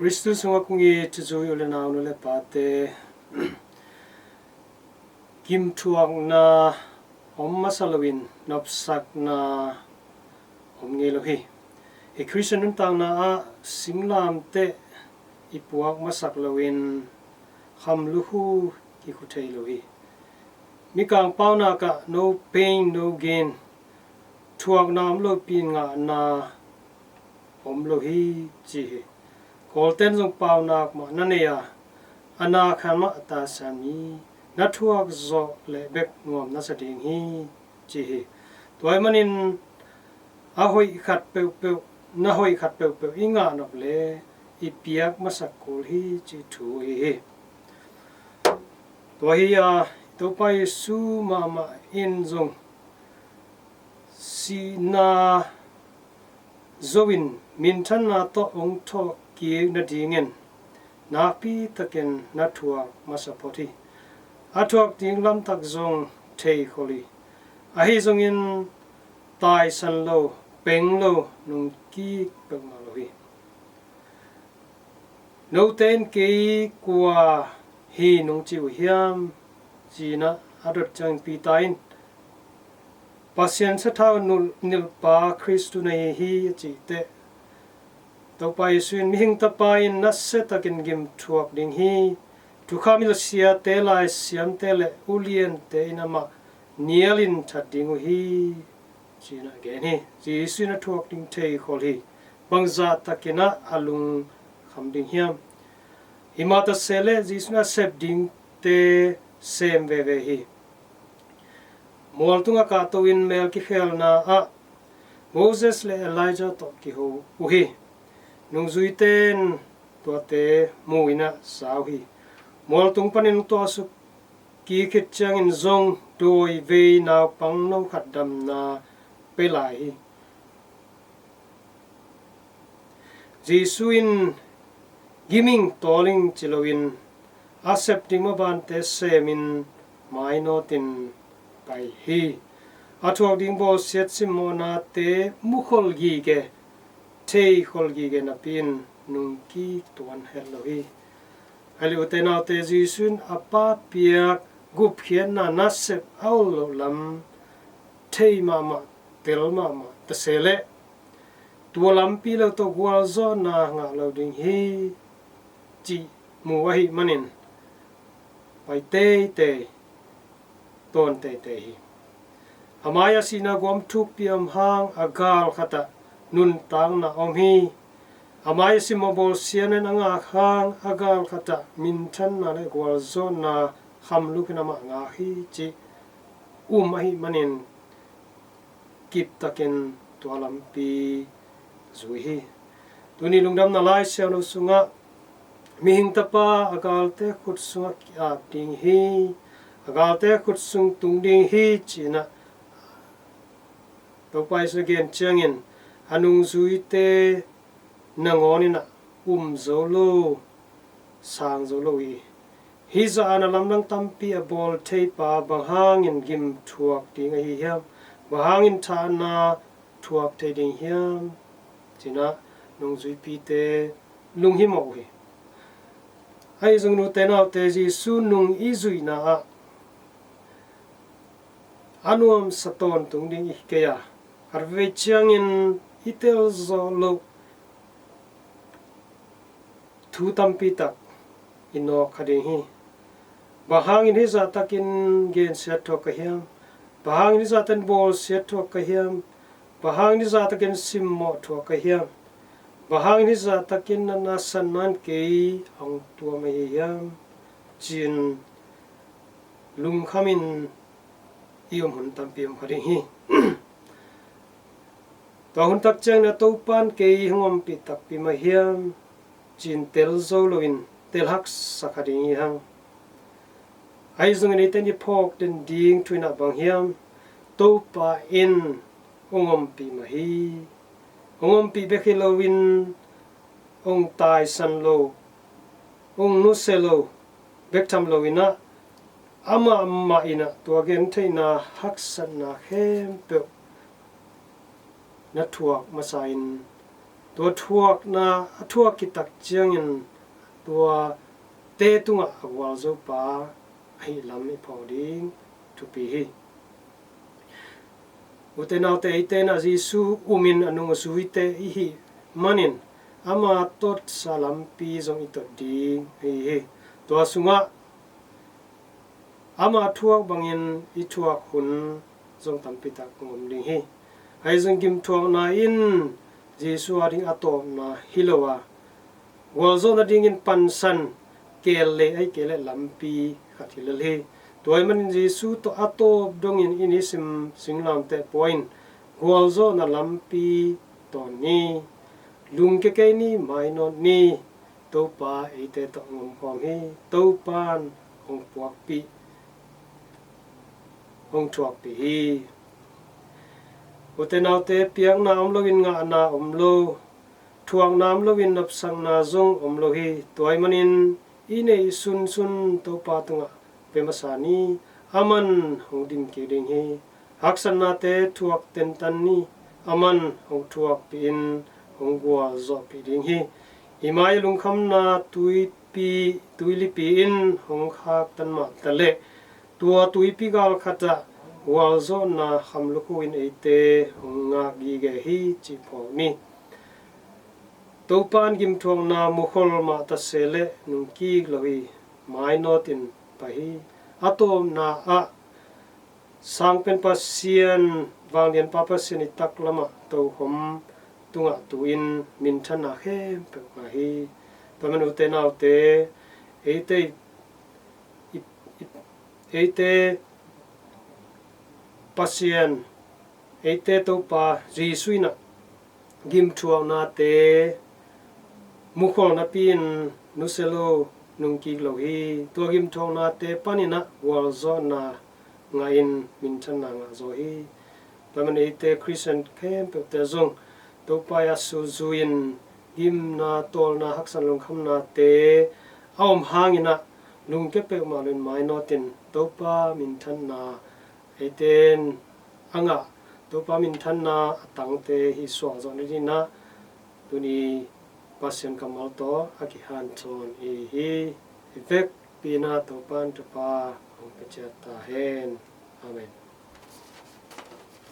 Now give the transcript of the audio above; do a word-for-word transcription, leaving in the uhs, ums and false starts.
Khristu sungah kong it thuzui u le nau, nu le pate, gimthuakna om masa loin nopsakna om ngei lo hi. I Khristian nuntakna ah singlamteh i puak masak loin kham lukhu kikhu thei lo hi. Mikang paunak ah no pain, no gain, thuakna om lopi-in ngahna om lo hi, ci hi. Kawlten zong paunak mah na nei a, a na khat mah taisan mi, na thuak zawh leh bek nuam na sa ding hi, ci hi. Tua ahih manin a hoih khat peuhpeuh, na hoih khat peuhpeuh i ngah nop leh i piak masak kul hi, cih thu ahi hi. Tua hi a, Topa Jesu mahmah in zong sihna zo-in minthanna tawh hong thawhkik nadingin nakpitakin na thuak masa phot hi. A thuak ding lamtak zong theikhol hi. Ahi zongin taisan lo, peng lo, nungkik peuhmah lo hi. Note in kei kua hi nung ci uh hiam, ci-in a dot ciangin Peter in, Pasian sathau nul-, nilhpa Khristu na hi hi, a cih teh, Topa Jesu in, Mihing Tapa in nasiatakin gimthuak ding hi. Thukham hilh siate, laisiamte le uliante in amah nialin that ding uh hi, ci-in a gen hi. Jesu in a thuak ding theikhol hi. Bangzah takin a lungkham ding hiam? Hi mah ta se leh Jesu in a sep dingte sem veve hi. Mualtung a kahto-in mel kikhelna ah Moses le Elijah tawh kiho uh hi. Nungzuite in tuate mu-in a za uh hi. Mualtung panin hong tuahsuk kik khit ciangin zong dawi vei naupang no khat damna pia lai hi. Jesu in gim ing, tawl ing ci loin a sep ding mabante semin mainawtin pai hi. A thuak ding bawlsiat simmawhnate mukhol gige, theikhol gige napi-in nungkik tuan het lo hi. Ahi leh ute naute, Jesu in a Pa piak gupkhiatna nasep a ol loh lam thei mahmah, tel mahmah ta se leh tua lampi lo tawh gualzawhna ngah lo ding hi, cih mu ahih manin pai teitei, tawn teitei hi. A mai-ah sihna guam thukpi a om hang a gal khatah nuntakna om hi. A mai-ah simmawh bawlsiatna in a ngak hang a gal khatah minthanna le gualzawhna kham lukhin amah ngak hi, cih um ahih manin kiptakin tua lampi zui hi. Tuni Lungdamna Lai Siangtho sungah, Mihing Tapa a galte khut sungah ki-ap ding hi, a galte khut sung tung ding hi, ci-in a Topa Jesu in a gen ciangin a nungzuite nangawn in a um zo lo, sang zo lo hi. Hih zah a na lamdang tampi a bawl theipa bang hangin gimthuak ding ahi hiam? Bang hangin thahna thuak thei ding hiam? Ci-in a nungzuipite lunghimawh uh hi. Ahi zongin ute naute, Jesu nung i zuihna ah a nuamsa tawntung ding i hi kei a, khatvei ciangin i tel zawh loh thu tampi tak i nawk kha ding hi. Bang hangin hih zahtakin gensiat thuak ka hiam? Bang hangin hih zahtakin bawlsiat thuak ka hiam? Bang hangin hih zahtakin simmawh thuak ka hiam? Bang hangin hih zahtakin natna satna in kei hong tuam ahi hiam? Ci-in lungkhamin i um hun tampi om kha ding hi. Tua hun tak ciangin a Topa in kei hong ompih takpi mah hiam, ci-in tel zo loin tel haksa kha ding hi hang. Ahi zongin eite in i phawk den ding thu in ah bang hiam? Topa in hong ompih mah hi. Hong ompih bek hi loin hong taisan lo, hong nusia lo bek tham loin ah, amah mah in ah tua gentheihna haksatna khempeuh na thuak masa-in Tua thuakna a thuak khit tak ciangin tuate tungah a gualzopa ahih lam i phawk ding thupi hi. Ute naute, eite in ah Jesu umin a nung a zuite i hih manin ama totsa lampi zong i tot ding ahi hi. Tua sungah ama thuak bangin i thuak hun zong tampi tak hong om ding hi. Ahi zong gimthuakna in Jesu ading a tawpna hi lo a, gualzawhna dingin pansan keel le ahih kei leh lampi khat hi lel hi. Tua ahih manin Jesu tawh a tawp dongin i nisim singlamteh pua in gualzawhna lampi tawn ni. Lungkia kei ni, mainawt ni. Topa eite tawh hong omkhawm hi. Topan hong puakpih, hong thuakpih hi. Ute naute, piakna om loin ngahna om lo, thuakna om loin nopsakna zong om lo hi. Tua ahih manin i neih sunsun Topa tungah pia masa ni. Aman hong din kik ding hi. Haksatnate thuak tentan ni. Aman hong thuakpih in hong gualzawhpih ding hi. I mai a lungkhamna tuipi, tuilipi in hong khaktan mah ta leh tua tuipi gal khatah gualzawhna kham lukhu in eite hong ngak gige hi cih phawk ni. Topan gimthuakna mukhol mah ta se leh nungkik lo hi. Mainawt in pai hi. A tawpna ah Sangpen Pasian, Vanglianpa Pasian i taklamah tokhom tungah tu-in minthanna khempeuh ngah hi. Tua man ute naute, eite i, i, eite Pasian, eite Topa Jesu in ah gimthuaknate mukhol napi-in nusia lo, nungkik lo hi. Tua gimthuaknate panin ah gualzawhna ngah in minthanna ngah zaw hi. Tua man eite Khristian khempeuhte zong Topa Jesu zui-in gimna, tawlna, haksat lungkhamnate a om hangin ah lungkia peuhmah loin mainawt in Topa minthanna eite in a ngah, Topa minthanna a tangte hih suak zawh nadingin ah tuni Pasian kammal tawh a kihanthawn i hi. I vekpi-in ah Topa in thupha hong pia ciat ta hen. Amen.